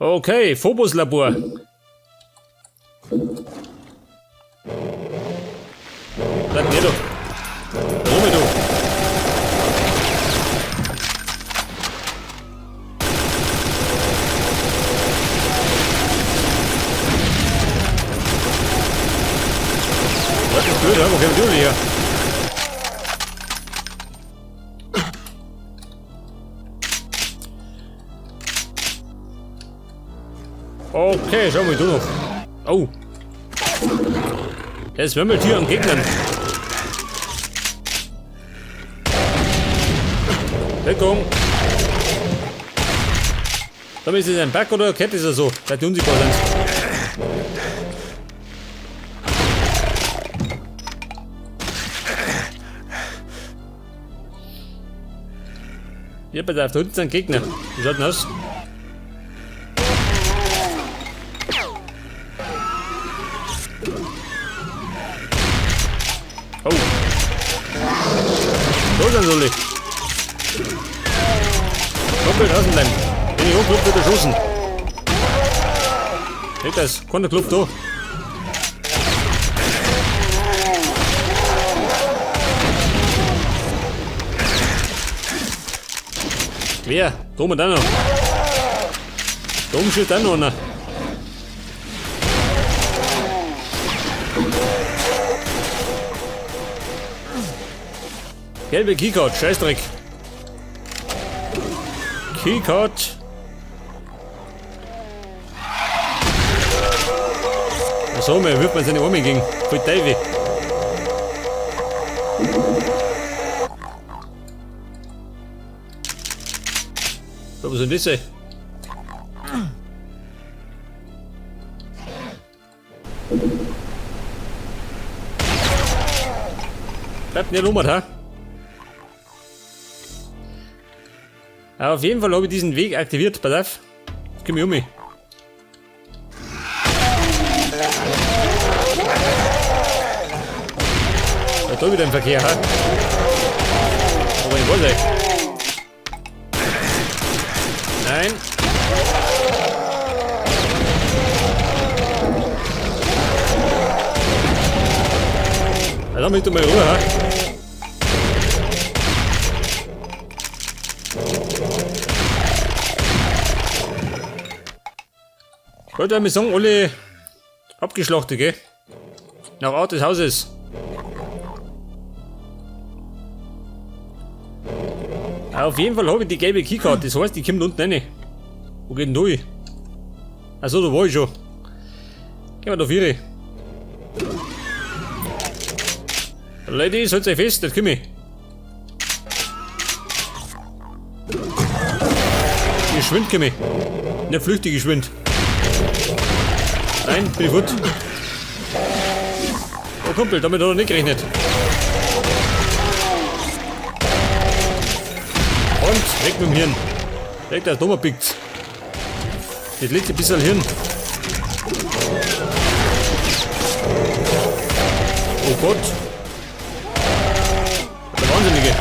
Okay, Phobos-Labor. Bleib mir doch. Rumme du. Das ist blöd, wo kommen die her? Okay, schau mal, du noch. Oh. Es wimmelt hier an Gegnern. Deckung. Damit ist es ein Bug oder Kette ist er so, seit die unsichtbar sind. Ja, pass auf, da unten sind Gegner. Wie schaut denn aus? Oh. So dann soll ich. Doppelt draußen bleiben. Wenn ich hochklopfe, wird erschossen. Seht das? Keiner klopft da. Wer? Da oben auch noch. Da oben steht auch noch einer. Gelbe Keycard, Scheißdreck. Keycard. Achso, mir wirft man seine Arme gegen. Voll Teufel. So, was ist denn das, ey? Bleibt nicht um, ha? Aber auf jeden Fall habe ich diesen Weg aktiviert. Pass auf. Jetzt komm ich um mich. Ja, da wieder im Verkehr, ha? Aber ich weiß nicht. Nein. Ja, lass mich doch mal in Ruhe, ha? Ich wollte einmal sagen, alle abgeschlachtet, gell? Nach Art des Hauses. Auf jeden Fall habe ich die gelbe Keycard, das heißt, die kommt unten rein. Wo geht denn da hin? Achso, da war ich schon. Gehen wir da vier. Ladies, halt euch fest, das komm ich. Geschwind komm ich. Nicht flüchtig, geschwind. Nein, bin ich fort. Oh Kumpel, damit hat er nicht gerechnet. Und weg mit dem Hirn. Weg, das Nummer pickt. Das letzte bisschen Hirn. Oh Gott. Der Wahnsinnige.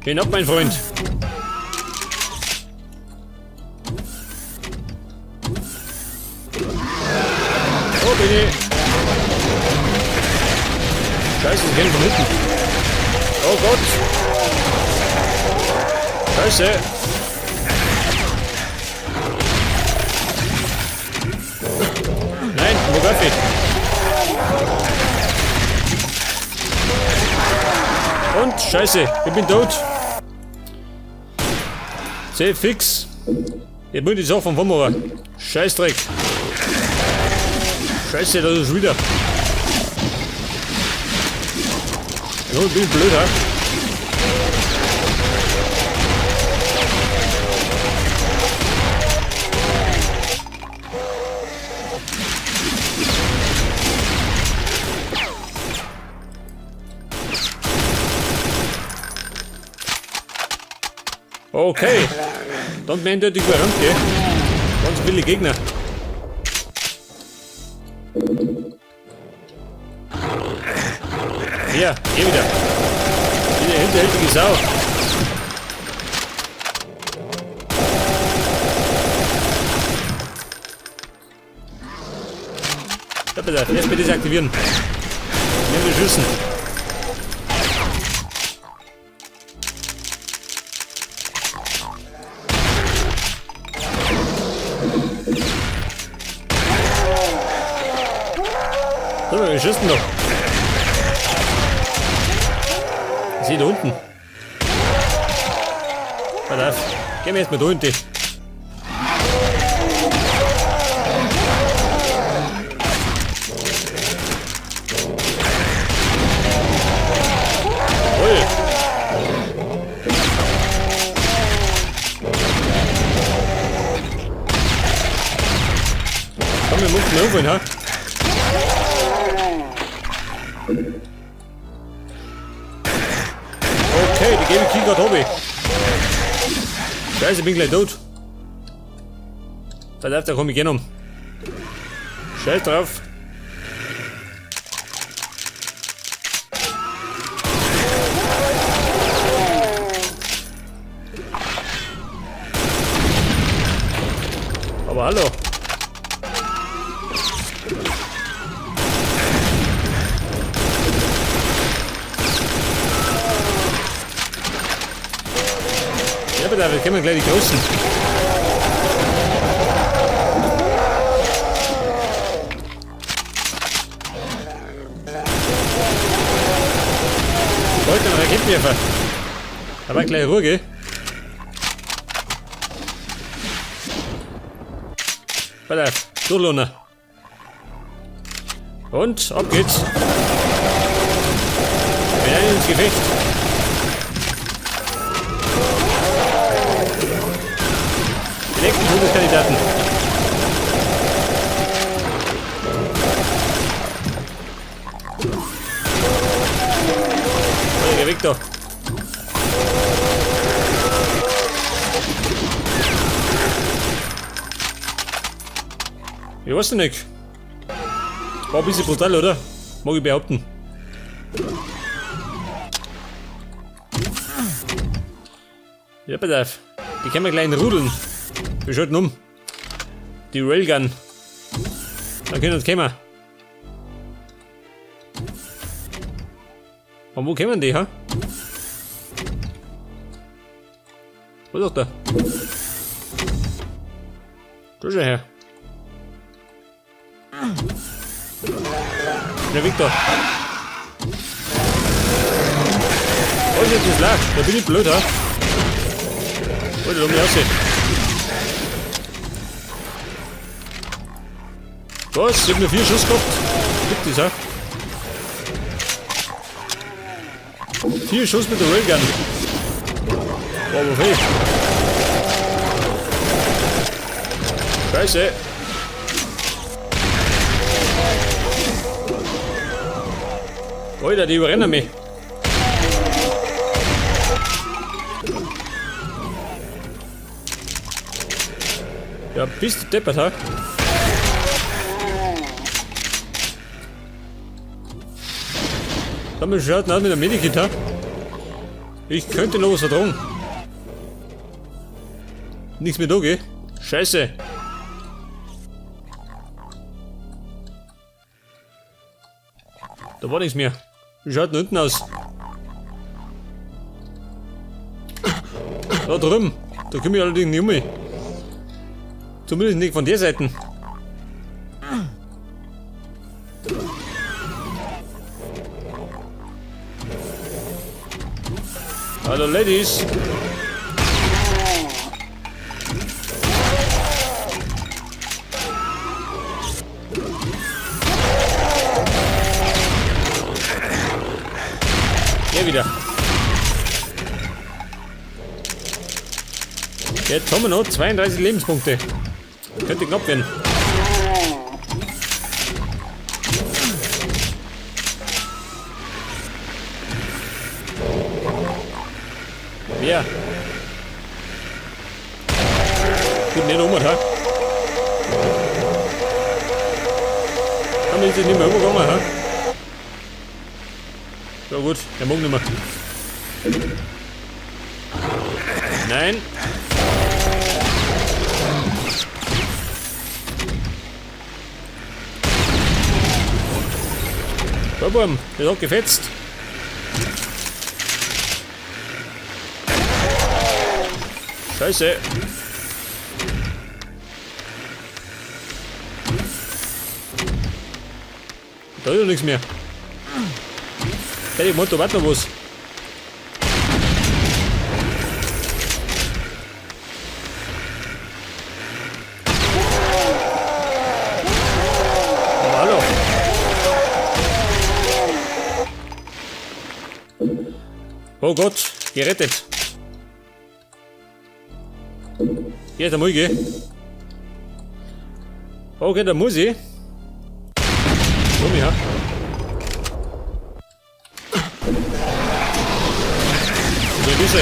Geh ab, mein Freund. Oh, bin ich. Scheiße, sie gehen von hinten. Oh Gott. Scheiße. Nein, wo greif ich? Und Scheiße, ich bin tot. Sehr fix. Jetzt muss ich die Sache vom machen. Scheißdreck. Scheiße, das ist wieder. Ja, ich bin blöd, ha? Okay. Dann bin ich eindeutig überrannt, gell? Ganz viele Gegner. Ja, hier wieder. Hinterhältige Sau. Ja, bitte, erst mal deaktivieren. Nimm die Schüssen. So, wir schießen noch. Ich sehe da unten. Pass auf. Gehen wir erstmal da hinten. Ui. Komm, wir müssen irgendwo hin, ha? Okay, die gelbe Keycard hab ich. Scheiße, ich bin gleich tot. Da darf, da komm ich gerne um. Scheiß drauf. Aber hallo. Ja, aber da kommen gleich die Großen. Wollte einen Raketenwerfer. Aber gleich Ruhe, gell? Pass auf, durchlohnen. Und ab geht's. Wir ins Gefecht. Die nächsten Todeskandidaten. Oh, geh weg da. Ich weiß nicht. War ein bisschen brutal, oder? Mag ich behaupten. Ja, pass auf. Die können wir gleich in Rudeln. Wir schalten um. Die Railgun. Dann können wir uns kommen. Von wo kommen die, ha? Wo ist doch da? Da schau her. Der Victor. Oh, ist jetzt das Lack. Da bin ich blöd, ha? Oh, da mich aussehen. Was? Ich hab nur 4 Schuss gehabt. Gibt es, ha? 4 Schuss mit der Railgun. Boah, aber viel. Scheiße. Alter, die überrennen mich. Ja, bist du deppert, ha? Da haben wir schon mit einem Medikit, ha? Ich könnte noch was vertragen. Nichts mehr da, gell? Scheiße. Da war nichts mehr. Wie schaut denn unten aus? Da drüben. Da komme ich allerdings nicht um mich. Zumindest nicht von der Seite. Hallo Ladies. Hier wieder. Jetzt haben wir noch 32 Lebenspunkte. Könnte knapp werden. Wer? Bin nicht um, ha? Dann ist es nicht mehr übergegangen, ha? Ja gut, der mag nicht mehr. Nein. Bum, das hat gefetzt. Scheiße. Da ist ja nichts mehr. Hey, Motor, warte noch was. Aber hallo. Oh Gott, gerettet. Hier, da muss ich gehen. Okay, da muss ich. Komm her. So, diese.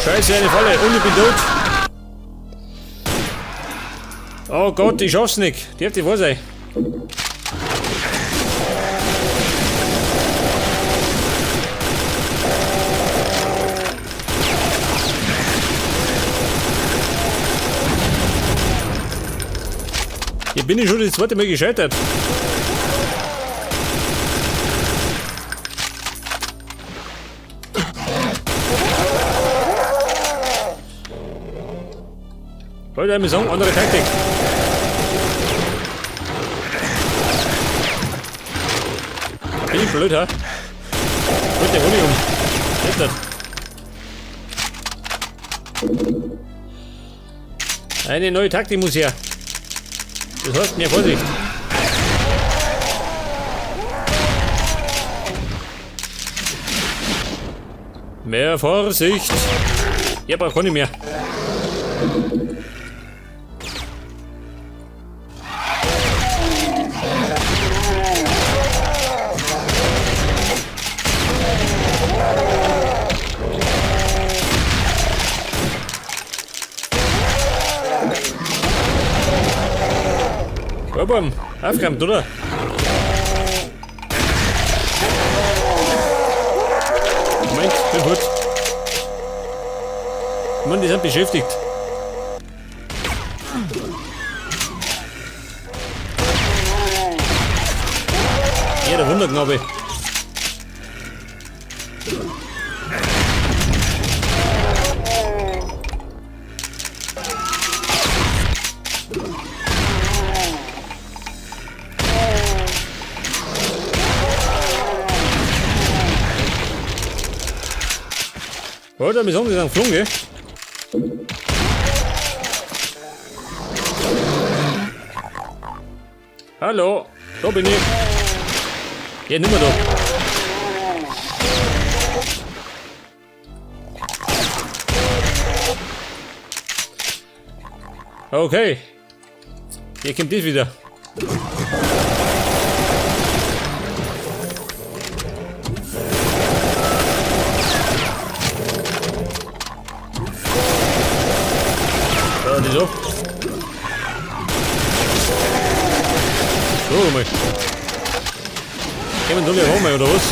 Scheiße, eine Falle. Und ich bin tot. Oh Gott, ich schaff's nicht. Darf die wahr sein. Hier bin ich schon das zweite Mal gescheitert. Wollte einmal sagen, andere Taktik. Bin ich blöd, hä? Holt der Honig um. Geht nicht. Eine neue Taktik muss her. Das heißt mehr Vorsicht. Mehr Vorsicht. Ich brauche keine mehr. Bam, aufgeräumt, oder? Moment, bin gut. Mann, die sind beschäftigt. Ja, der Wunderknabe. Alter, wir sagen, die sind geflogen, gell? Hallo, da bin ich. Ja, nimm mal da. Okay. Hier kommt das wieder. Ja, die so. So, mal. Gehen wir da rum, oder was?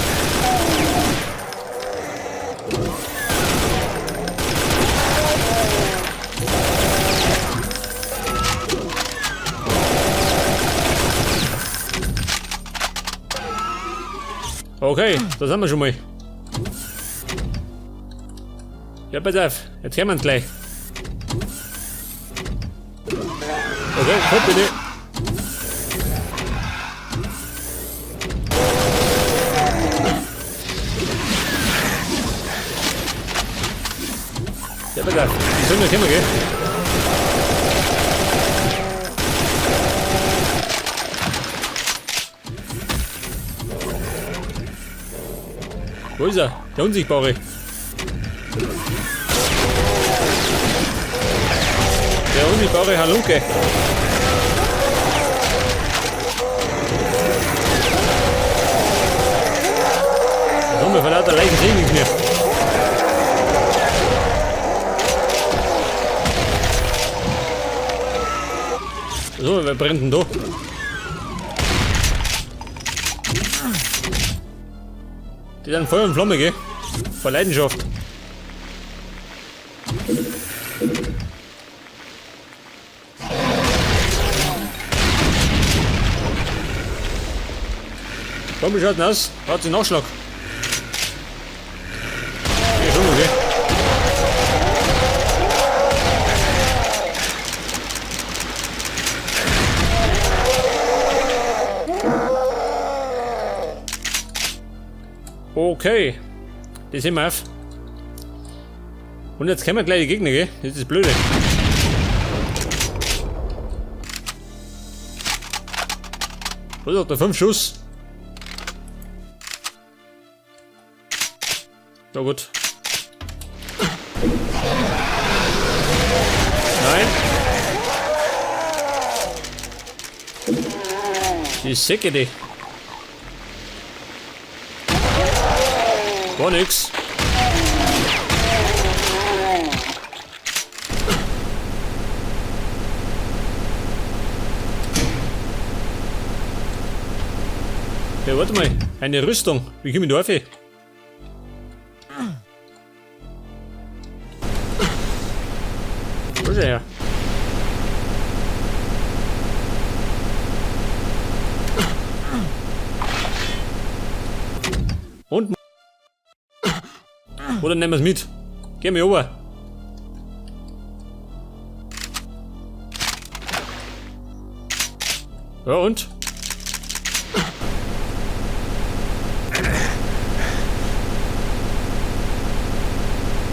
Okay, da sind wir schon mal. Ja, pass auf, jetzt hören wir uns gleich. Okay, komm bitte. Ja, pass auf, die sollen wir kommen, gell? Wo ist er? Der Unsichtbare. Der unsichtbare Halunke. Da haben wir vor lauter Leichen sehen nichts mehr. So, wer brennt denn da? Die sind Feuer und Flamme, gell? Vor Leidenschaft. Komm, wie schaut denn aus? Hat den Nachschlag. Ja, schon okay. Okay. Das sind wir auf. Und jetzt kommen gleich die Gegner, gell? Das ist das Blöde. Was hat der 5 Schuss? Ja gut. Nein. Die Säcke, die. War nix. Ja, warte mal. Eine Rüstung. Wie komme ich da auf? Wo ist er her? Und? Oder nehmen wir's mit? Geh mal rüber. Ja und?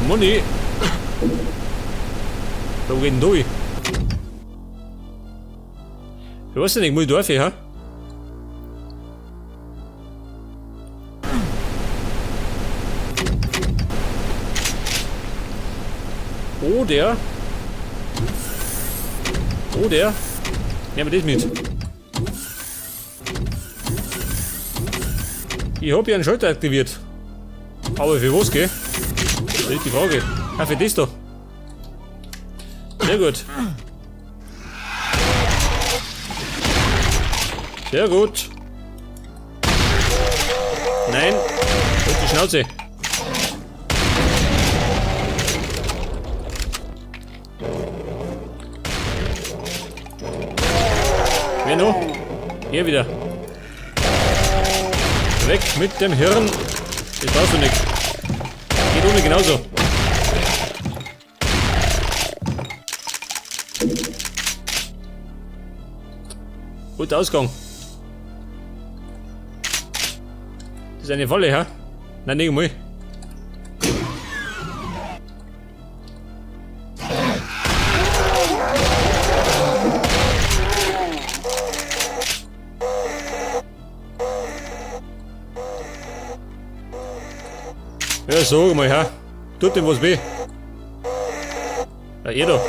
Money. Wo geht denn durch? Ich weiß nicht, muss ich da rauf, hä? Oder. Oder. Nehmen wir das mit. Ich hab ja einen Schalter aktiviert. Aber für was, gell? Das ist die Frage. Ah, für das da. Sehr gut. Sehr gut. Nein. Halt die Schnauze. Wer noch? Hier wieder. Weg mit dem Hirn. Das brauchst du nicht. Geht ohne genauso. Guter Ausgang. Das ist eine Falle, hä? Nein, nicht einmal. Ja, sag mal, hä? Tut dem was weh. Ja, ihr da.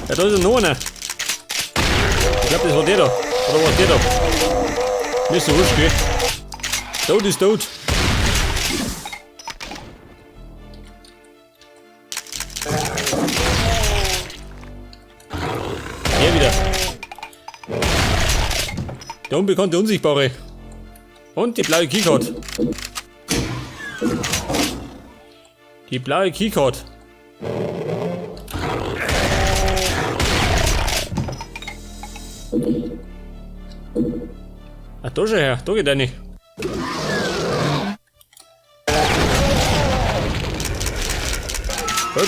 Ja, da ist noch einer. Ich glaub, das war der da. Oder war der da? Mir ist so wurscht, gell? Tot ist tot. Hier wieder. Der unbekannte Unsichtbare. Und die blaue Keycard. Die blaue Keycard. Ach, da schon her, da geht eine. Ja,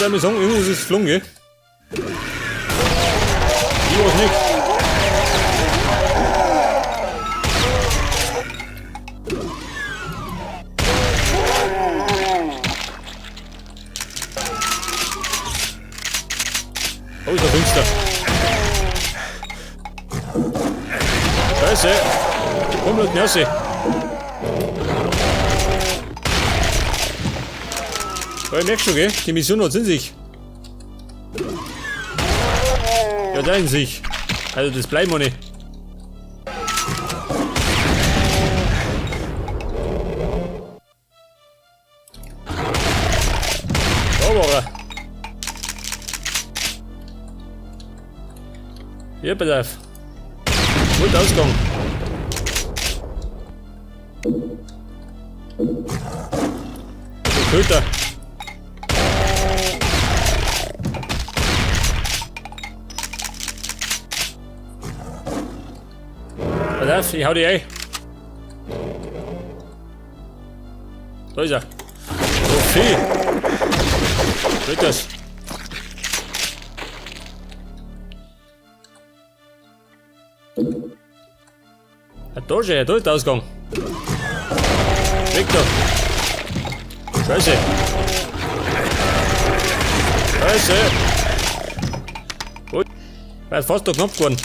da muss ich sagen, irgendwas ist geflogen, gell? Ich weiß nicht. Oh, ist ja finster. Scheiße. Komm, lass mich raus. Ja, ich merk schon, gell? Die Mission hat's in sich. Ja, da in sich. Also das bleibt mir nicht. Da war er. Ja, pass auf. Wo ist der Ausgang? Der Köter. Pass auf, ich hau dich ein. Da ist er. Oh, Vieh. Geht das? Ja, da ist er, da ist der Ausgang. Weg da. Scheiße. Scheiße. Ui. War fast da knapp geworden.